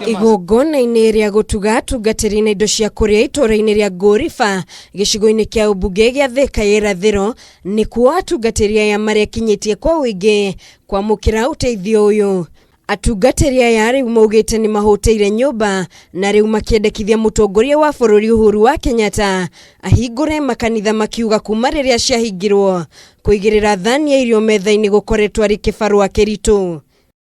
Igongona-inĩ rĩa gũtuga atungatĩri na indo cia kũrĩa itũũra-inĩ rĩa Ngũriba gĩcigo-inĩ kĩa ũmbunge gĩa Thĩka ya irathĩro nĩkuo atungatĩri aya marekinyĩtie kwa ũingĩ kwamũkĩra ũteithio ũyũ. Atungatĩri aya rĩu maugĩte nĩ mahũtĩire nyũmba na rĩu makĩendekithia mũtongoria wa bũrũri Uhuru wa Kenyatta ahingũre makanitha makiuga kuma rĩrĩa ciahingirwo kũigĩrĩra thani ya irio metha-inĩ gũkoretwo arĩ kĩbarũa kĩritũ.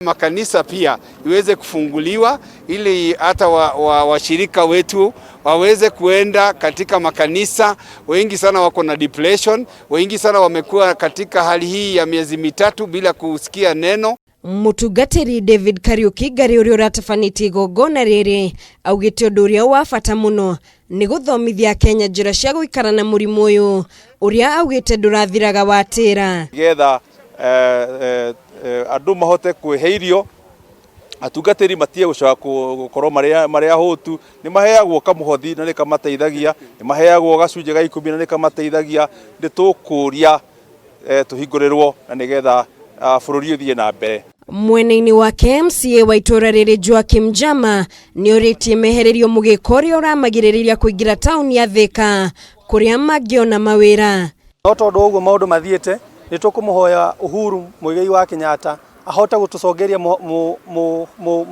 Makanisa pia iweze kufunguliwa ili hata washirika wa wetu waweze kuenda katika makanisa. Wengi sana wako na depression, wengi sana wamekuwa katika hali hii ya miezi mitatu bila kusikia neno. Mũtungatĩri David Kariuki Ngarĩ ũrĩa ũratabanĩtie igongona rĩrĩ augĩte ũndũ ũrĩa wa bata mũno nĩ gũthomithia Akenya njĩra cia gũikara na mũrimũ ũyũ ũrĩa augĩte ndũrathiraga watĩra. Getha andũ mahote kwĩhe irio, atungatĩri matige gũcoka gũkorwo marĩ ahũtu. Nĩ maheagwo kamũhothi na nĩ kamateithagia, nĩ maheagwo gacunjĩ ga 10 na nĩ kamateithagia. Nĩ tũkũria tũhingũrĩrwo na nĩgetha bũrũri ũthiĩ na mbere. Mwena-inĩ wake MCA wa itũũra rĩrĩ Joakim Jama nĩ orĩtie mehererio mũgĩko ũrĩa ũramagirĩrĩria kũingĩra taũni ya Thĩka kũrĩa mangĩona mawĩra. No tondũ ũguo maũndũ mathiĩte, nĩ tũkũmũhoya Uhuru Muigai wa Kenyatta ahote gũtũcongeria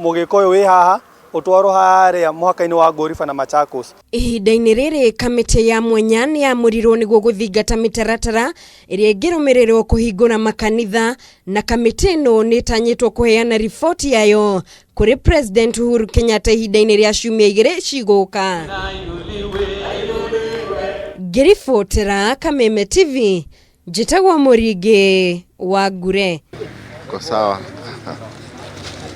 mũgĩko ũyũ wĩ haha ũtwarwo harĩa mũhaka-inĩ wa Ngũriba na Machakos. Ihinda-inĩ rĩrĩ kamĩtĩ ya mwanya nĩ yamũrirwo nĩguo gũthingata mĩtaratara ĩrĩa ĩngĩrũmĩrĩrwo kũhingũra makanitha na kamĩtĩ ĩno nĩ ĩtanyĩtwo kũheana riboti yayo kũrĩ President Uhuru Kenyatta ihinda-inĩ rĩa ciumia 2 cigũka. Ngĩribotera Kameme TV, njĩtagwo Mũringĩ wa Ngure. Ko sawa.